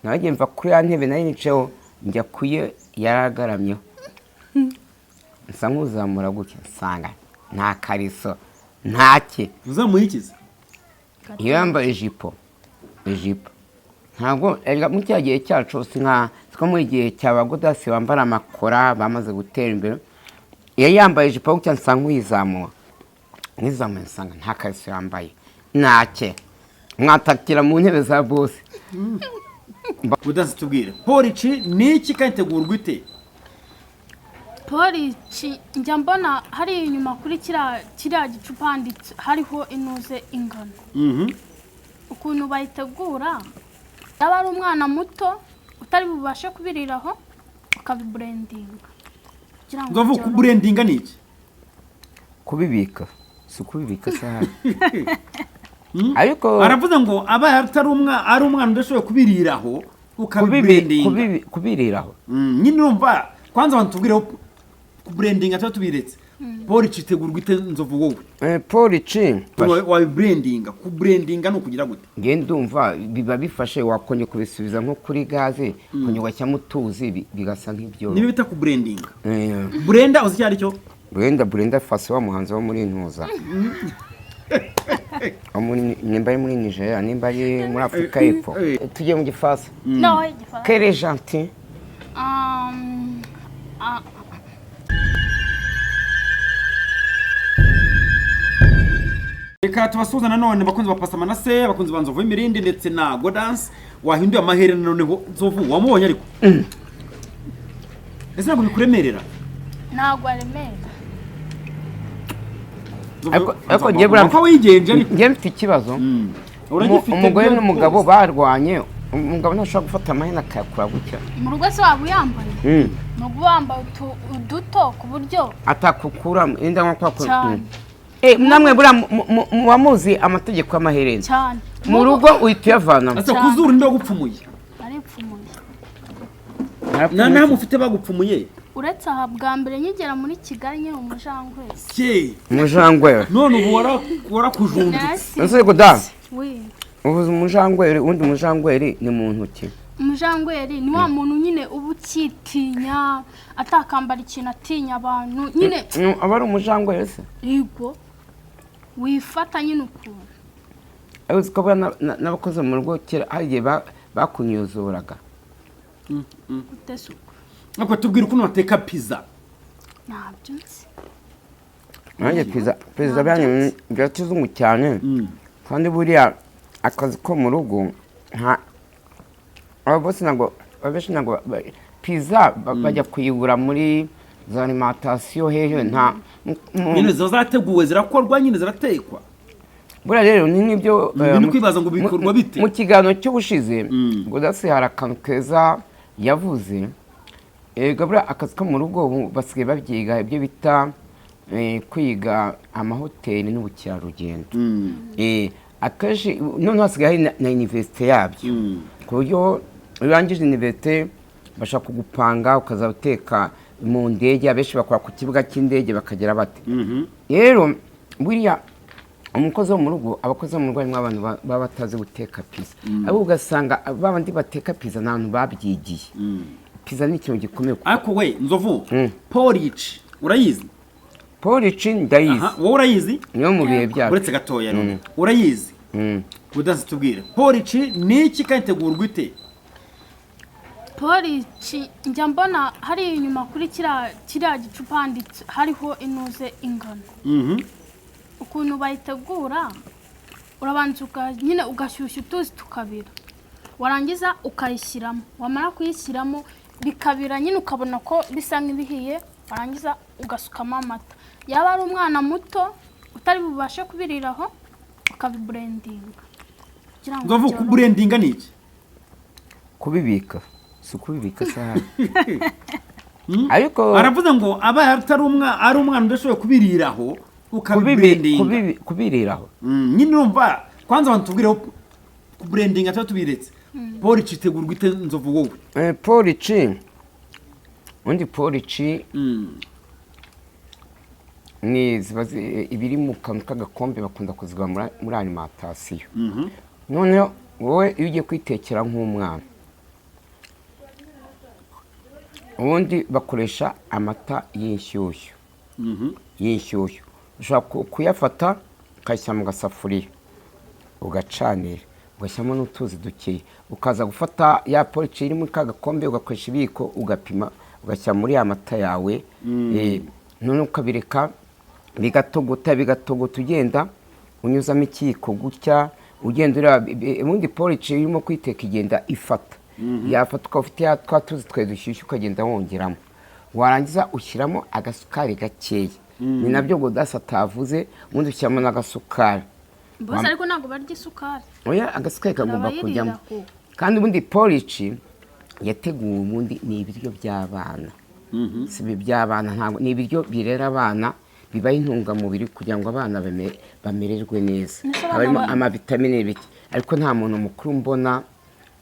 Nagiye mva kuri ya ntebe nari nicayeho, njya kuyo yaragaramyeho, nsa nk'uzamura gutya, nsanga nta kariso, ntake. Uzamuyikize. Iyo yambaye ijipo ntabwo erega muri cya gihe cyacu, si nka siko muri gihe cya ba Godasi bambara amakora bamaze gutera imbere. Iyo yambaye ijipo gutya, nsa nk'uyizamura, nkizamuye nsanga nta kariso yambaye, ntake, mwatakira mu ntebe za bose. Udazi, tubwire, porridge ni iki kandi itegurwa ite? Porridge njya mbona hari inyuma kuri kiriya gicupa handitse, hariho inuze ingano. Ukuntu bayitegura, yaba ari umwana muto utari bubashe kubiriraho, ukabiblendinga kugira ngo Nzovu, byorohe. Kublendinga ni iki? Kubibika, si ukubibika se ahari? Ariko Aravuze ngo aba atari umwana, ari umwana udashoboye kubiriraho, ukabiblendinga. Kubiriraho. Nyine urumva, kwanza abantu tubwireho kublendinga tuba tubiretse. Porridge itegurwa ite, Nzovu, wowe? Porridge Wabiblendinga, kublendinga ni ukugira gute? Nge ndumva biba bifashe, wakongera kubisubiza nko kuri gaze, kongera ugashyiramo utuzi, bigasa nk'ibyo. Niba bita kublendinga. Blender uzi icyo ari cyo? Brenda Fassie, wa muhanzi wo muri Ntuza, wo muri, nimba ari muri Nigeria, nimba ari muri Afurika y'Epfo. Tugiye mu Gifaransa. No, Igifaransa. Quel est gentil. Ah, Reka tubasuhuza nanone, abakunzi ba Pastor Manase, abakunzi ba Nzovu y'imirindi ndetse na Godanse wahinduye amaherena. Noneho Nzovu wamubonye, ariko ese ntabwo bikuremerera? Ntabwo aremera. Nzovu, Ariko njye buriya ko wigenje ariko. Njye mfite ikibazo. Uragifite? Umugore Byo n'umugabo rwose. barwanye, umugabo ntashobora gufata amahene akayakura gutya. Mu rugo se waba uyambaye? Ni uba wambaye uduto ku buryo Atakukura inda nko kwa Cyane. Namwe buriya muba muzi amategeko y'amaherena? Cyane. Mu rugo uhita uyavanamo. Ese kuzuru ninde wagupfumuye? Aripfumuye. Nta nta mufite bagupfumuye? Uretse aha, bwa mbere nkigera muri Kigali nyine, umujangwese. Cye. Umujangwe. None ubu warakujundutse. Nasi. Ese Goda, We. uvuze umujangweri, ubundi umujangweri ni muntu ki? Umujangweri ni wa muntu nyine uba ukitinya, atakambara ikintu, atinya abantu nyine. Aba ari umujangweri se? Yego, wifata nyine ukuntu. Ariko uzi ko buriya n'abakozi mu rugo kera hari igihe bakunyuzuraga. Utese uko? Ariko tubwire ukuntu bateka pizza. Ntabyo nzi. Nanjye pizza byanyu bya kizungu cyane. Kandi buriya akazi ko mu rugo, nta abo bose, ntabwo abenshi, ntabwo pizza bajya kuyigura muri za alimentation hehe, nta Nyine ziba zateguwe, zirakorwa nyine, ziratekwa. Buriya rero ni nk'ibyo Ibintu kwibaza ngo bikorwa bite? Mu kiganiro cy'ubushize Godasi hari akantu keza yavuze. Ega buriya akazi ko mu rugo ubu basigaye babyiga, ibyo bita kwiga amahoteli n'ubukerarugendo. Akenshi noneho hasigaye hari na université yabyo, ku buryo iyo urangije université bashaka kugupanga ukazaba uteka mu ndege. Abenshi bakora ku kibuga cy'indege, bakagera bate. Rero buriya umukozi wo mu rugo, abakozi bo mu rugo harimo abantu baba batazi guteka pizza, ariko ugasanga ba bandi bateka pizza ni abantu babyigiye. Pizza ni ikintu gikomeye. Ariko we Nzovu, porridge urayizi? Porridge ndayizi. Aha, wowe urayizi? Niyo mu bihe byacu. Uretse gatoya none urayizi? Udazi, tubwire, porridge ni iki kandi itegurwa ite? Porridge njya mbona hari inyuma kuri kiriya gicupa handitse, hariho inuze ingano. Ukuntu bayitegura, urabanza nyine ugashyushya utuzi tukabira, warangiza ukayishyiramo, wamara kuyishyiramo bikabira nyine, ukabona ko bisa nk'ibihiye, warangiza ugasukamo amata. Yaba ari umwana muto utari bubashe kubiriraho, ukabiblendinga kugira ngo Nzovu, byorohe. Kublendinga ni iki? Kubibika, si ukubibika se ahari? Ariko Aravuze ngo aba atari umwana, ari umwana udashoboye kubiriraho, ukabiblendinga. Kubiriraho. Nyine urumva, kwanza abantu tubwireho kublendinga tuba tubiretse. Porridge itegurwa ite, Nzovu, wowe? Porridge, ubundi porridge ni ziba ibiri mu kantu k'agakombe, bakunda kuzigura muri alimentation. Noneho wowe iyo ugiye kwitekera nk'umwana Ubundi bakoresha amata y'inshyushyu. Y'inshyushyu ushobora kuyafata ukayashyira mu gasafuriya, ugacanira, ugashyiramo n'utuzi dukeya, ukaza gufata ya porridge iri muri ka gakombe, ugakoresha ibiyiko, ugapima, ugashyira muri ya mata yawe, noneho ukabireka bigatogota, bigatogota, ugenda unyuzamo ikiyiko gutya, ugenda ureba. Ubundi porridge urimo kuyiteka igenda ifata, yafata ukaba ufite ya twa tuzi twe dushyushye, ukagenda wongeramo, warangiza ushyiramo agasukari gakeya. Ni nabyo Godasi atavuze. Ubundi ushyiramo n'agasukari. Bose ariko ntabwo barya isukari. Oya, agasukari kagomba Abayirira kujyamo. Kandi ubundi porridge yateguwe, ubundi ni ibiryo by'abana, si ibi by'abana, ntabwo ni ibiryo birera abana, bibaha intungamubiri kugira ngo abana bamererwe neza. Mbese abana Haba harimo amavitamine bike, ariko nta muntu mukuru mbona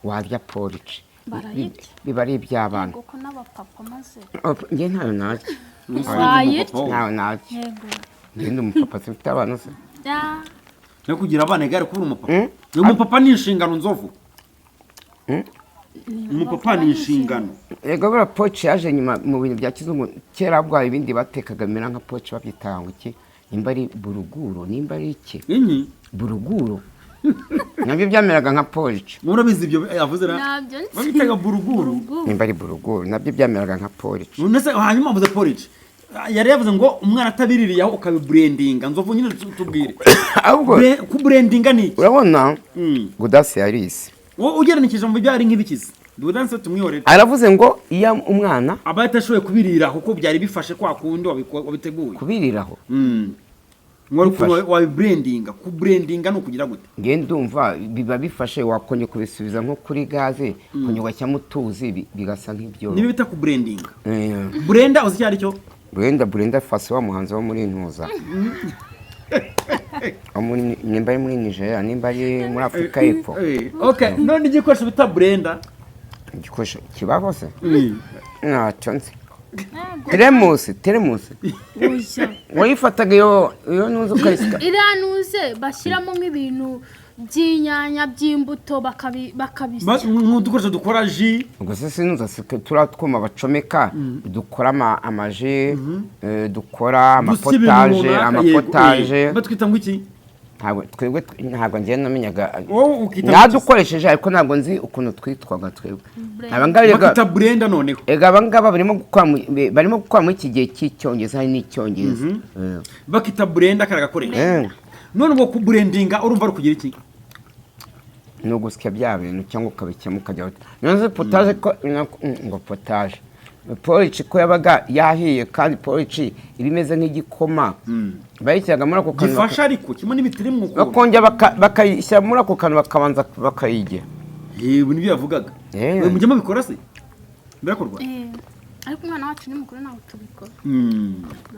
warya porridge. Barayirya. Biba ari iby'abana. Yego, ko n'abapapa maze. Oh, njye ntayo narya. Wayirya. Ntayo narya. Yego. Njye ndi umupapa, simfite abana se? Ya. No kugira abana igare kubura umupapa. Umupapa ni inshingano, Nzovu. Umupapa ni inshingano. Yego, buriya porridge yaje nyuma mu bintu bya kizungu. Kera bwa ibindi batekaga bimera nka porridge babyitaga ngo iki? Nimba ari buruguro, nimba ari iki? Inyi. Buruguro nabyo byameraga nka porridge. Murabizi ibyo yavuze ra? Ntabyo nzi. Babitaga buruguru. Nimba ari buruguro, nabyo byameraga nka porridge. None se hanyuma avuze porridge, yari yavuze ngo umwana atabiririye aho ukabiburendinga. Nzovu, nyine tubwire. Ahubwo Kuburendinga ni iki? Urabona, Godasi yarize. Wowe ugereranije mu byari nk'ibikizi Dudanse, tumwihorere. Aravuze ngo iyo umwana aba atashoboye kubirira kuko byari bifashe kwa kundi wabiteguye. Kubiriraho. Ngo ukuntu Bifashe. wabiburendinga, kuburendinga ni ukugira gute? Nge ndumva biba bifashe, wakongera kubisubiza nko kuri gaze, ukongera ugashyiramo utuzi, bigasa nk'ibyo. Niba bita kuburendinga, burenda uzi icyo ari cyo? Burenda, Burenda Fasi, wa muhanzi wo muri Ntuza, wo muri, nimba ari muri Nigeria, nimba ari muri Afurika y'Epfo. Okay, none igikoresho bita blender? Igikoresho kibaho se? Ntacyo nzi. Teremusi, teremusi. Oya. Wayifataga iyo ntuzi ukayisuka. Iriya nuze bashyiramo nk'ibintu by'inyanya, by'imbuto, bakabisya. Nk'udukoresho dukora jus. Ubwo se sinuza si turiya twuma bacomeka dukora amaji, dukora Dusya ibintu amapotage? runaka, Amapotage. Yego, batwita ngo iki? Ntabwo twebwe, ntabwo njyewe namenyaga. Wowe ukita Nadukoresheje, ariko ntabwo nzi ukuntu twitwaga twebwe. Blender. Aba ngaba Bakita blender noneho. Ega aba ngaba barimo gukora muri iki gihe cy'icyongereza, hari n'icyongereza. Bakita blender kari gakoresho. None ubwo kuburendinga urumva ari ukugira iki? Ni ugusya bya bintu cyangwa ukabikemo ukajya. None potage ko ngo potage, porridge ko yabaga yahiye, kandi porridge iba imeze nk'igikoma, bayishyiraga muri ako kantu. Gifasha ariko kimwe n'ibitirimu ukuntu. Bakongera bakayishyira muri ako kantu, bakabanza bakayigira. Yewe, nibyo yavugaga. We mujya mubikora se? Birakorwa? Ariko umwana wacu ni mukuru, ntabwo tubikora.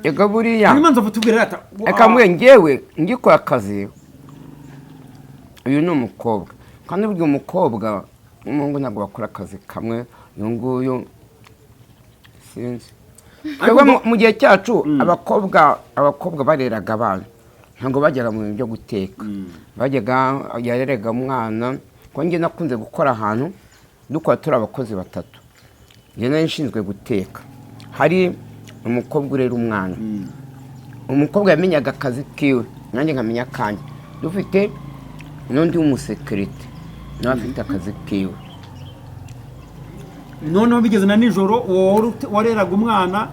Ega buriya Hanyuma Nzovu, tubwire rata. Reka mbwe ngewe ngikora akazi, uyu ni umukobwa, kandi burya umukobwa n'umuhungu ntabwo bakora akazi kamwe. Uyu nguyu sinzi. Twebwe mu gihe cyacu abakobwa bareraga abana, ntabwo bajyaga mu bintu byo guteka. Bajyaga, yareraga umwana. Kuko njye nakunze gukora ahantu dukora turi abakozi batatu, njye nari nshinzwe guteka, hari umukobwa urera umwana. Umukobwa yamenyaga akazi kiwe, nanjye nkamenya akanjye. Dufite n'undi w'umusekirite nawe afite akazi kiwe. Noneho bigeze na nijoro, uwo wareraga umwana,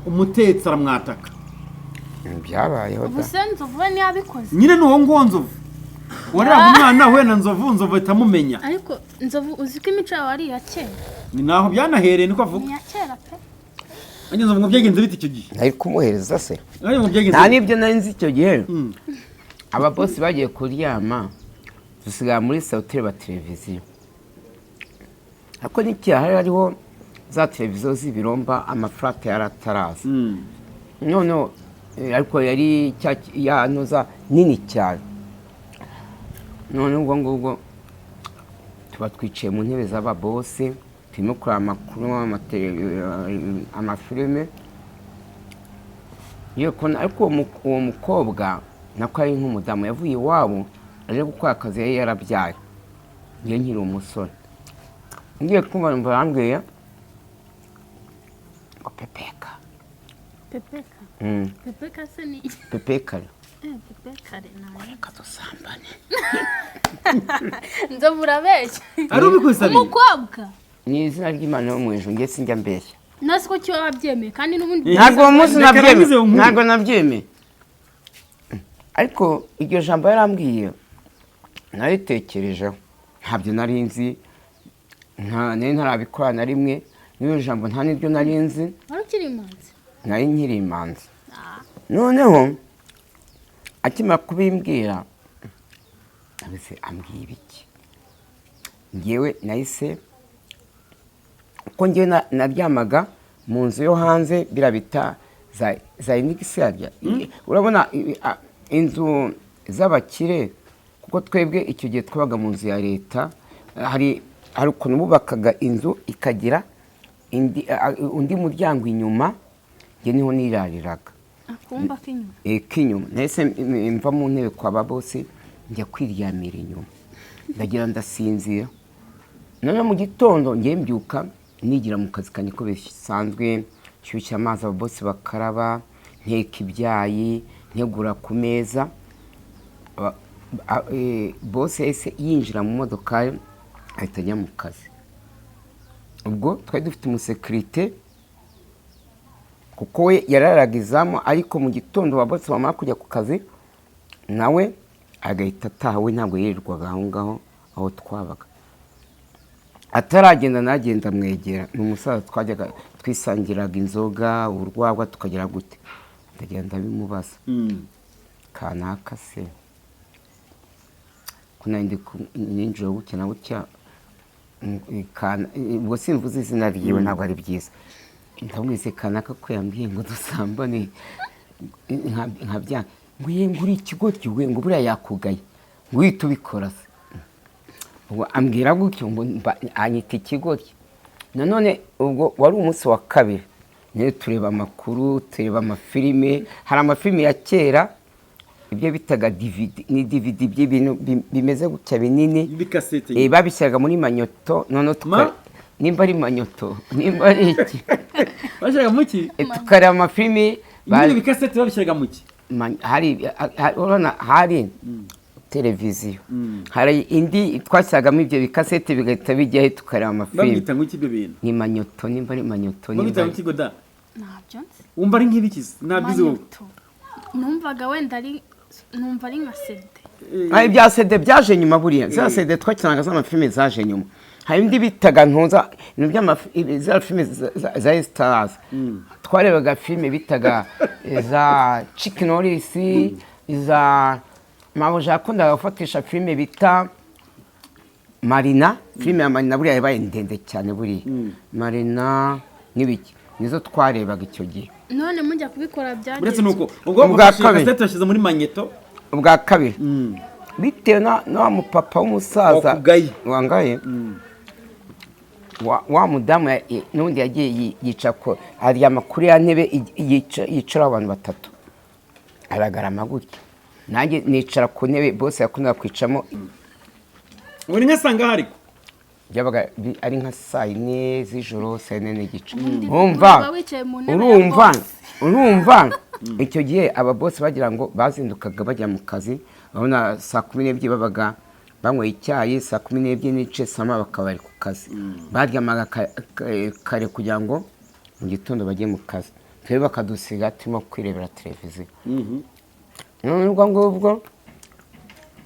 umutetsi aramwataka. Byabayeho Ubu da. se Nzovu we ntiyabikoze? Nyine ni uwo nguwo Nzovu wareraga umwana we na Nzovu, Nzovu itamumenya. Ariko Nzovu, uzi ko imico yawe ari iya kera. Ni naho byanahereye, niko avuga. Ni iya kera pe. Nanjye Nzovu, ngo byagenze bite icyo gihe? Nari kumuhereza se? Nanjye ngo byagenze Nta bite? n'ibyo nari nzi icyo gihe. Ababosi bagiye kuryama, dusigara muri salo tureba televiziyo, ariko n'igihe hari hariho za televiziyo z'ibiromba, amafurate yari ataraza. Noneho ariko yari ya ntuza nini cyane. Noneho ubwo ngubwo tuba twicaye mu ntebe z'ababosi, turimo kureba amakuru, amafilime. Ngiye kubona, ariko uwo mukobwa nako ari nk'umudamu yavuye iwabo aje gukora akazi, yari yarabyaye, njye nkiri umusore. Ngiye kumva numva arambwiye. Pepeka. Pepeka se ni Pepe kare. Pepe kare nawe. Reka dusambane. Nzovu urabeshya. Ari ubikwisabiye? Umukobwa. Ni izina ry'Imana yo mu ijuru, njye sinjya mbeshya. Nasi ko kiba wabyemeye kandi n'ubundi Ntabwo uwo munsi Reka nabyemeye. narangize iyo nkuru. Ntabwo nabyemeye. Ariko iryo jambo yarambwiye naritekerejeho, ntabyo nari nzi, nta nari ntarabikora na rimwe, n'iryo jambo nta n'iryo nari nzi. Wari ukiri imanzi? Nari nkiri imanzi. Noneho akimara kubimbwira, abese ambwiye ibiki? Ngewe nahise, uko ngewe naryamaga mu nzu yo hanze, biriya bita za inigisi yarya. Urabona inzu z'abakire, kuko twebwe icyo gihe twabaga mu nzu ya leta, hari ukuntu bubakaga inzu ikagira undi muryango inyuma, njye niho nirariraga. Akumba k'inyuma. K'inyuma. Nahise mva mu ntebe kwa ba bosi, njya kwiryamira inyuma, ndagira ndasinzira. Noneho mu gitondo ngiye mbyuka nigira mu kazi kanjye ko bisanzwe, nshyushya amazi ababosi bakaraba, nteka ibyayi, ntegura ku meza. Bosi yahise yinjira mu modoka ahita ajya mu kazi. Ubwo twari dufite umusekirite, kuko we yararaga izamu, ariko mu gitondo ababosi bamara kujya ku kazi nawe agahita ataha, we ntabwo yirirwaga aho ngaho aho twabaga. Ataragenda nagenda mwegera, ni umusaza twajyaga twisangiraga inzoga, urwagwa, tukagera gute, ndagenda ndabimubaza. Kanaka se ko nari ndi ninjoro gutya na gutya, ubwo simvuze izina ryiwe, ntabwo ari byiza, ndamwise kanaka ko yambwiye ngo dusambane, nkabyanga, ngo ye ngo uri ikigoryi we, ngo buriya yakugaye, ngo uhite ubikora se. Ubwo ambwira gutyo ngo anyita ikigoryi. Nanone ubwo wari umunsi wa kabiri, niyo tureba amakuru, tureba amafilime, hari amafilime ya kera, ibyo bitaga DVD, ni DVD by'ibintu bimeze gutya binini. Bikasete. Babishyiraga muri manyoto, noneho Ma? nimba ari manyoto, nimba ari iki. Bashyiraga mu ki? Tukareba amafilime. Ibindi bikasete babishyiraga mu ki? Hari urabona hari televiziyo, hari indi twashyiragamo ibyo bikasete bigahita bijyaho, tukareba amafilime. Babyita ngo iki ibyo bintu? Ni manyoto, nimba ari manyoto, nimba Babyita ngo ari iki Goda? Ntabyo nzi. Wumva ari nk'ibikizi? Ntabyo uzi wowe. Manyoto. Numvaga wenda ari, numva ari nka CD. Hari ibya CD byaje nyuma, buriya za CD twakinaga z'amafilime zaje nyuma. Hari indi bitaga ntuza ibintu za filime za Stars, twarebaga filime bitaga za Chuck Norris, za mabuja yakundaga gufatisha filime bita Marina, filime ya Marina buriya yabaye ndende cyane, buriya Marina n'ibiki, nizo twarebaga icyo gihe. None mujya kubikora Uretse byagenze nuko ubwo Ubwa bafashe kabiri. kasete bashyize muri manyeto. Ubwa kabiri, bitewe na wa mupapa w'umusaza Wakugaye. wangaye, wa mudamu n'ubundi yagiye yica ko aryama kuri ya ntebe yicaraho abantu batatu, aragarama gutya, nanjye nicara ku ntebe bose yakundaga kwicamo. Ngo ni nkasanga hari Byabaga ari nka saa yine z'ijoro, saa yine n'igice. Ubundi Urumva, uba wicaye mu ntebe ya urumva, boss. urumva icyo gihe aba bosi bagira ngo bazindukaga bajya mu kazi, urabona saa 12 babaga banyweye icyayi, saa 12:30, saa moya bakaba bari ku kazi. Baryamaga kare kugira ngo mu gitondo bajye mu kazi, twebwe bakadusiga turimo kwirebera televiziyo. None ubwo ngubwo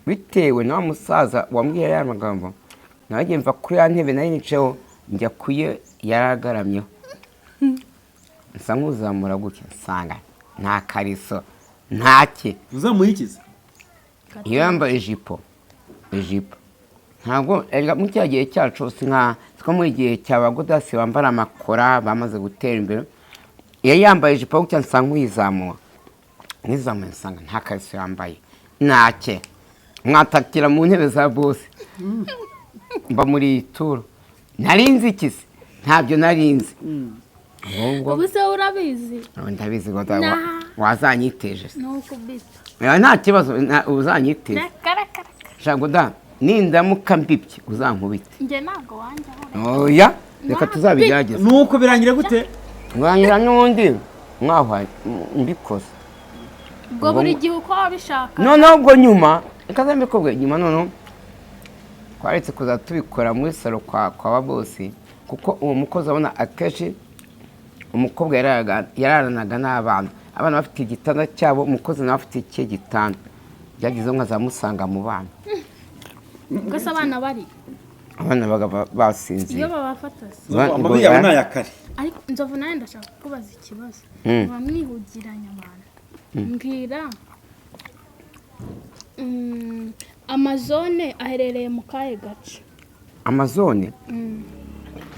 bitewe na wa musaza wambwiye ya magambo, nanjye mva kuri ya ntebe nari nicayeho njya kuyo yaragaramyeho, nsa nk'uzamura gutya, nsanga nta kariso, ntake. Uzamuyikiza. Iyo yambaye ijipo ntabwo erega muri cya gihe cyacu, si nka two muri gihe cya ba Godasi bambara amakora bamaze gutera imbere, iyo yambaye ijipo gutya nsa nk'uyizamura, nkizamuye nsanga nta kariso yambaye, ntake, mwatakira mu ntebe za bose mba muri iyi turo. Nari nzi iki se? Ntabyo nari nzi. Ahubwo Ubu se urabizi? Ndabizi ngo Nah. wazanyiteje se. Ni ukubita. Nta kibazo, uzanyiteze. Reka. Shago da, nindamuka mbibye uzankubite. Njye ntabwo wanjyaho. Oya, reka tuzabigerageze. Nuko birangira gute? Nganira n'undi. mwahwa mbikoze. Ubwo buri gihe uko wabishaka. Noneho ubwo nyuma ikaza mbikobwe nyuma, noneho twaretse kuza tubikora muri salo kwa babosi, kuko uwo mukozi abona akenshi umukobwa yararanaga n'abana, abana bafite igitanda cyabo, umukozi nawe afite icye gitanda. Byagezeho nkazamusanga mu bana. Ubwo se abana bari Abana baga basinziye. Iyo babafata se? Amabi yawe ni aya kare. Ariko Nzovu, nawe ndashaka kukubaza ikibazo. Muba mwihugiranye abantu. Mbwira, Amazone aherereye mu kahe gace? Amazone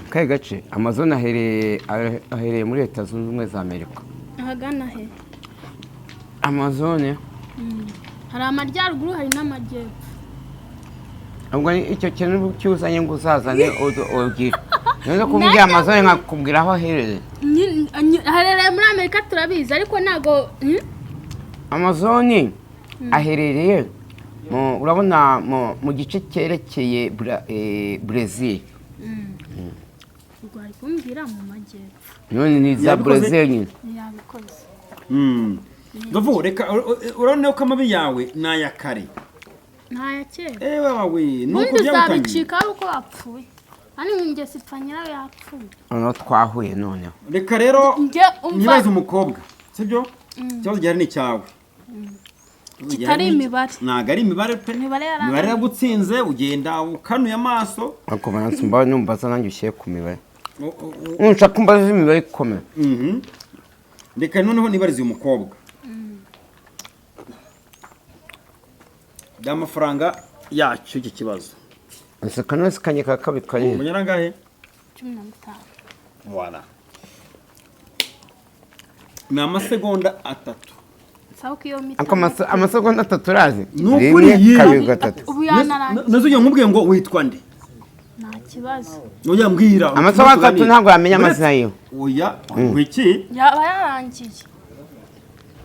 kahe gace? Amazone aherereye muri Leta Zunze Ubumwe za Amerika. Ahagana he? Amazone. Hari amajyaruguru, hari n'amajyepfo. Ubwo ni icyo kintu cyuzanye ngo uzazane ubwire none kumbwira Amazone nkakubwira aho aherereye. Aherereye muri Amerika turabizi, ariko ntabwo Amazone aherereye urabona mu gice cyerekeye Brazil. Ubwo ari kumbwira mu majyepfo. None ni za Yabikoze? Brazil nyine. Ntiyabikoze. Nzovu, reka urabona ko amabi yawe ni aya kare. Ntaya kera. Ewe wawe ni uko Ubundi byagutangiye. uzabicika ari uko wapfuye, hano ingeso ipfa nyirayo yapfuye. Noneho twahuye noneho. Reka rero Njye umva. nyibaze umukobwa, sibyo? Ikibazo gihari ni icyawe. Ikibazo Kitari gihari imibare. Ntabwo ari imibare pe. Imibare yarananiye. Imibare iragutsinze, ugenda ukanuye amaso. Ariko baransi mbawe numbaza nanjye ushyire ku mibare. Nshaka kumbaza imibare ikomeye. Reka noneho nibarize uyu mukobwa by'amafaranga yacyo iki kibazo. Ese kano kanye ka kabiri kari Umunyara angahe? 15. Voilà. Ni amasegonda 3. Sawa ko iyo miti. Ako amasegonda 3 urazi? Ni ukuri Rimwe, yiwe. kabiri, gatatu. Ubu yanarangiye. Nazo ugiye nkubwiye ngo witwa nde? Nta kibazo. Oya, mbwira. Amasegonda 3 ntabwo yamenya amazina yiwe. Oya, wiki? Yaba yarangiye.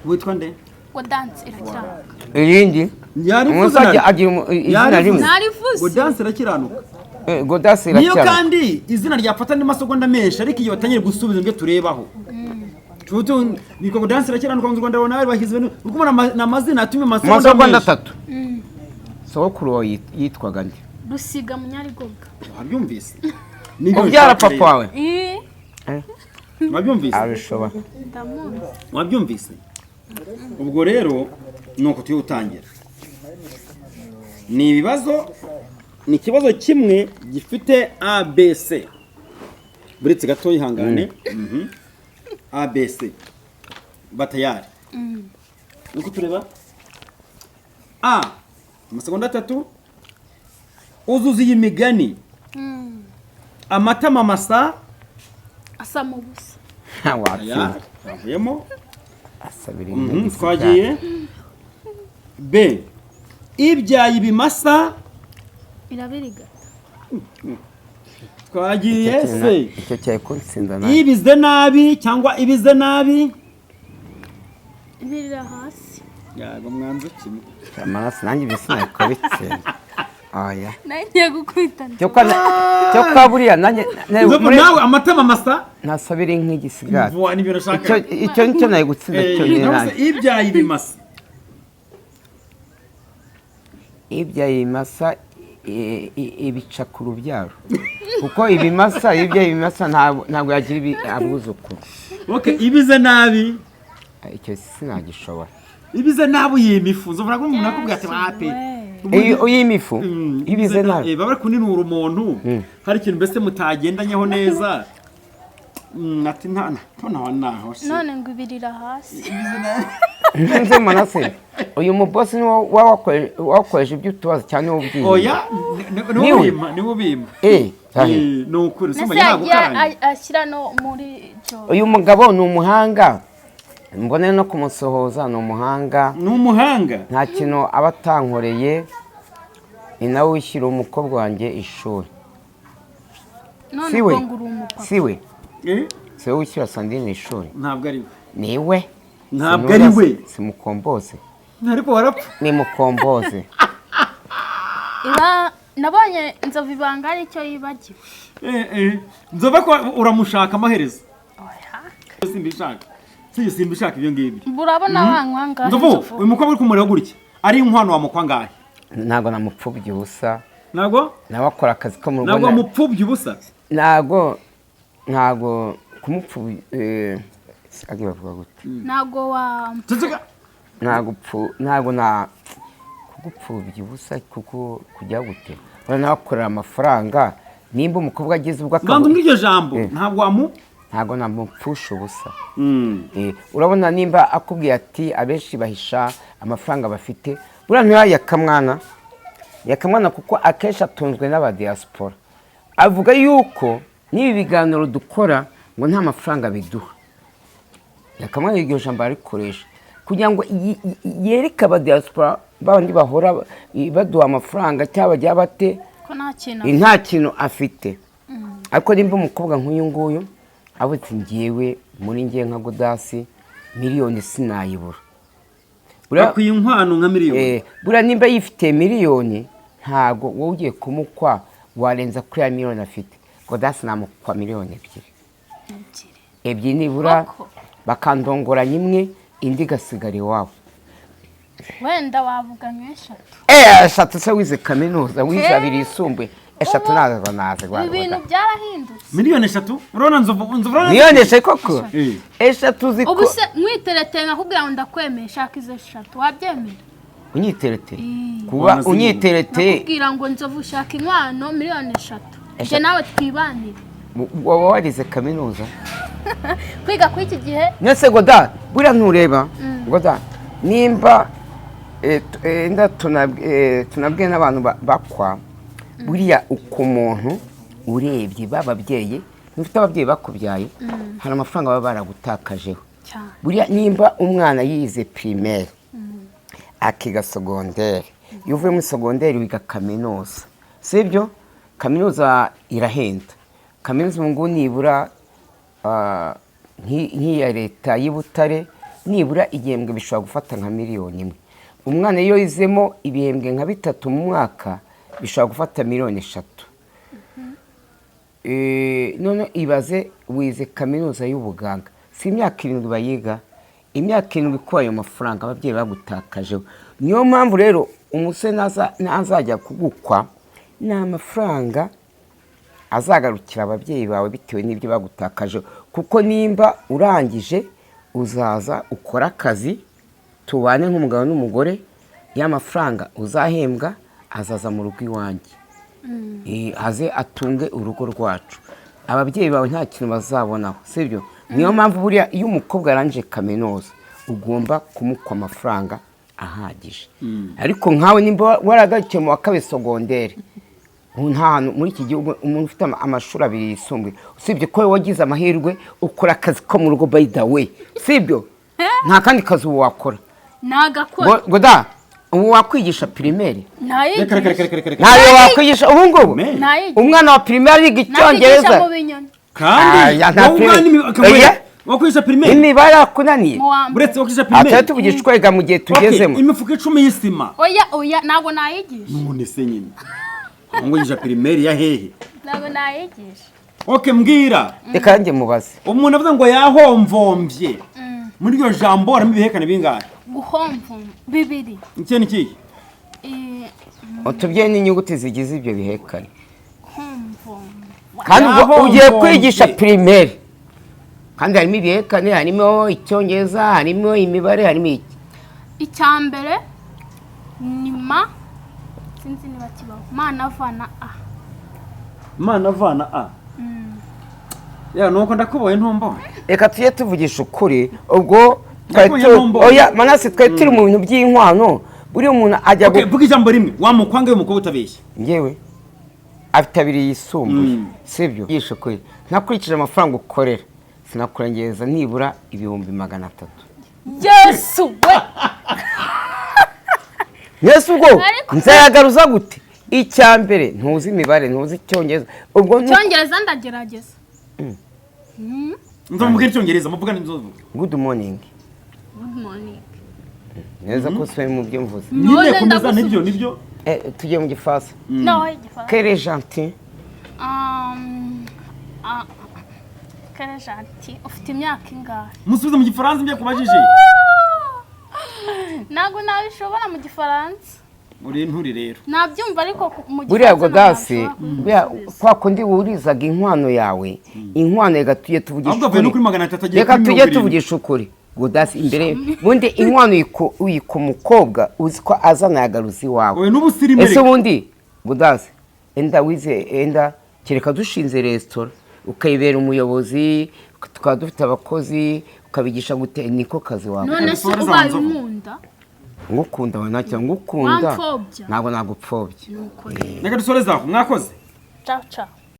Witwa nde? Ngo danse irakiranuka. Irindi Yarivuze. umunsi agira izina rimwe. Narivuze. Ngo dance irakiranuka. Godasi Niyo iracyari. kandi izina ryafata andi masegonda menshi, ariko iyo batangiye gusubiza nibyo turebaho. Nitwa ngo dance irakiranuka mu Rwanda nawe bashyize ibintu uri kubona ni amazina atumye amasegonda Amasegonda menshi. 3. Sogokuru wawe yitwaga nde? Rusiga Munyarigoga. Wabyumvise? Ubyara papa wawe? Ii, Wabyumvise? Abishobora. Ndamuzi. Wabyumvise? Ubwo rero ni uko tugiye gutangira. Ni ibibazo, ni ikibazo kimwe gifite ABC. Buretse gato, yihangane. ABC batayari. Nuko tureba A, amasegonda 3, uzuza iyi migani: amatama masa Asa mu busa. Aya Watsinda. yavuyemo. Asabira Twagiye B, ibyaye ibimasa Irabirigata. Twagiye C, Icyo cyari kunsinda nawe. ibize nabi cyangwa ibize nabi. Ibirira hasi. Yego, mwanze kimwe. Amaraso nanjye ibyo sinabikora. Oya. Nawe ngiye gukubita. Cyo kwa buriya nanjye Nzovu, nawe amatama masa nasabira inka igisigati. Vuba nibyo nashaka. Icyo nicyo nari gutsinda cyonyine Nawe se nanjye. ibyaye ibimasa. Ibyaye ibimasa ibica ku rubyaro, kuko ibimasa, ibyaye ibimasa ntabwo yagira abuzukuru. Okay, ibize nabi. Icyo sinagishobora. Ibize nabi uyima ifu. Nzovu, ntabwo umuntu akubwira ati wape. Iyo uyima ifu, ibize nabi. Baba bari kuninura umuntu, hari ikintu mbese mutagendanyeho neza. Ati nta nta naho se. None ngo ibirira hasi. Nze Manase, uyu mubosi ni wowe wakoresha ibyo utubazo cyane wowe ubyiye. Oya, niwe Niwe. ubima, niwe ubima. Sahi. Ni ukuri Nese sima yagiye yagukaranye. ashyira no muri cyo. Uyu mugabo ni umuhanga, mbone no kumusohoza, ni umuhanga. Ni umuhanga. Nta kintu aba atankoreye, ni nawe wishyura umukobwa wanjye ishuri. None Si we. ubwo ngo uri umupapa. Si we? Eh? Si we wishyura Sandrine ishuri? Ntabwo ari we. Ni we. Ntabwo ari we. Si mukomboze. Ariko warapfa. Ni mukomboze. Iba nabonye Nzovu ibanga ari cyo yibagiwe. Nzova ko uramushaka amaherezo. Oya. Simbishaka. Sibyo, simba ushaka ibyo ngibyo. Urabona wanywa angahe? Nzovu, Nzovu? uyu mukobwa uri kumureba gutya ari inkwano, wamukwa angahe? Ntabwo namupfubye ubusa. Ntabwo? Nawe akora akazi ko mu rugo. Ntabwo wamupfubye ubusa? Ntabwo kumupfubya, agiye bavuga gute? Ntabwo wa Ceceka. Ntabwo ntabwo na kugupfubya ubusa, kuko kujya gute, urabona nawe akorera amafaranga, nimba umukobwa ageze ubwo Banza akaba umbwire iryo jambo. Ntabwo wamu Ntabwo namupfusha ubusa. Urabona nimba akubwiye ati abenshi bahisha amafaranga bafite, buriya ntiyayakamwana yakamwana, kuko akenshi atunzwe n'abadiaspora. Avuga yuko n'ibi biganiro dukora ngo nta mafaranga biduha. Yakamwana iryo jambo ararikoresha kugira ngo yereke abadiaspora babandi bahora baduha amafaranga cyangwa bajya bate ko nta kintu nta kintu afite. Ariko nimba umukobwa nk'uyu nguyu abutse, ngewe muri ngewe nka Godasi miliyoni sinayibura. Akwiye inkwano nka miliyoni. Buriya nimba yifitiye miliyoni, ntabwo wowe ugiye kumukwa warenza kuri ya miliyoni afite. Godasi namukwa miliyoni 2. 2. 2 nibura. Koko. Bakandongoranya imwe, indi igasigara iwabo. Wenda wavuga nk'eshatu. 3 se? Wize kaminuza, wize 2 yisumbuye, 3 ntabwo naze. Ibi bintu byarahindutse. Miliyoni 3, urabona Nzovu, Nzovu, urabona? Miliyoni 3 koko? 3 ziko. Ubu se mwiterete nkakubwira ngo ndakwemeye, shaka izo 3, wabyemera? Unyiterete? Kuba Wanazibona. unyiterete? Nakubwira ngo Nzovu, shaka inkwano miliyoni 3, njye 3. nawe twibanire. Waba warize kaminuza? Kwiga kuri iki gihe? Nese Goda, buriya ntureba Goda, nimba nda tunabwiye n'abantu bakwa, buriya uko umuntu urebye bababyeyi, ntufite ababyeyi bakubyaye, hari amafaranga baba baragutakajeho. Cyane. Buriya nimba umwana yize primaire, akiga secondaire, iyo uvuye muri secondaire wiga kaminuza, sibyo? Kaminuza irahenda. Kaminuza ubu ngubu nibura nk'iya leta y'i Butare, nibura igihembwe bishobora gufata nka miliyoni 1. Umwana iyo yizemo ibihembwe nka bitatu mu mwaka, bishobora gufata miliyoni 3. None ibaze wize kaminuza y'ubuganga, si imyaka 7 bayiga? Imyaka 7 kuba ayo mafaranga ababyeyi bagutakajeho. Niyo mpamvu rero umusore nazajya kugukwa, ni amafaranga azagarukira ababyeyi bawe bitewe n'ibyo bagutakajeho, kuko nimba urangije uzaza ukora akazi, tubane nk'umugabo n'umugore, ya mafaranga uzahembwa azaza mu rugo iwanjye, aze atunge urugo rwacu. Ababyeyi bawe nta kintu bazabonaho, sibyo? Niyo mpamvu buriya iyo umukobwa arangije kaminuza ugomba kumukwa amafaranga ahagije. Ariko nkawe nimba waragarukiye mu wa kabiri secondaire, ubu nta hantu muri iki gihugu umuntu ufite amashuri abiri yisumbuye, usibye ko wowe wagize amahirwe ukora akazi ko mu rugo, by the way, sibyo? Nta kandi kazi ubu wakora. Nagakora. Goda, ubu wakwigisha primaire? Reka, reka. Nayigisha. Reka, reka, reka. Ntayo wakwigisha ubu ngubu. Man. Nayigisha. Umwana wa primaire ariga Nakigisha icyongereza. mu binyoni. Kandi Aya, nta wowe ubwanyu primaire. Oya. wakwigisha primaire? Imibare yakunaniye. Mu wa mbere. Uretse wakwigisha Atari primaire. tuvugisha twega mu gihe tugezemo. Okay, imifuka 10 y'isima. Oya, oya, ntabwo nayigisha. None se nyine ngo yigisha primaire ya hehe? Ntabwo nayigisha. Okay, mbwira. Reka nanjye mubaze. Umuntu avuga ngo yahomvombye, muri iryo jambo harimo ibihekane bingahe? Guhomvoma bibiri. Iki ni ikihe? Utubyeyi n'inyuguti zigize ibyo bihekane. Homvoma. Kandi ubwo Yahomvombye. ugiye kwigisha primaire, kandi harimo ibihekane, harimo icyongereza, harimo imibare, harimo iki. Icya mbere ni ma, sinzi niba kibaho, ma na va na a. Mana vana a ya nuko ndakubonye ntumbonye. Reka tujye tuvugisha ukuri. Ubwo twari Nakubonye ntumbonye. Oya Manasi, twari turi mu bintu by'inkwano. Buriya umuntu ajya Okay, vuga ijambo rimwe wamukwanga uyu mukobwa utabeshya. Ngewe afite abiri yisumbuye, sibyo? Yishe ukuri, ntakurikije amafaranga ukorera, sinakurengeza nibura 300,000. Yesu we! Mwese ubwo Ariko- nzayagaruza gute? Icya mbere ntuzi imibare, ntuzi icyongereza, ubwo Icyongereza ndagerageza. Nzamubwira icyongereza muvugane, Nzovu. Good morning. Good morning. Neza ko usubiye mu byo mvuze. Nyine None komeza. ndagusubiza. Nibyo, nibyo. Tugiye mu gifaransa. No, igifaransa. Quel est gentil. Ah, Quel gentil. Ufite imyaka ingahe? Musubize mu Gifaransa ibyo yakubajije. Ntabwo nabishobora mu Gifaransa. Uri inturi rero. Nabyumva, ariko mu Buriya Gifaransa Godasi, ntabwo buriya kwa kundi wurizaga inkwano yawe, inkwano, reka tujye tuvugisha Ahubwo avuye no ukuri. kuri 300 agiye Reka kuri tujye 70. tuvugisha ukuri, Godasi, imbere ubundi inkwano uyika umukobwa uzi ko azana yagaruza iwawe. Oya, n'ubusirimu. Ese ubundi Godasi, enda wize, enda kereka dushinze resitora ukayibera umuyobozi, tukaba dufite abakozi, ukabigisha gute, niko kazi wawe. None se Soreza ubaye nzovu. unkunda? Ngukunda we ntacyo ngukunda. Wampfobya? Ntabwo nagupfobya. Nuko rero. Reka dusoreze aho, mwakoze. Ciao ciao.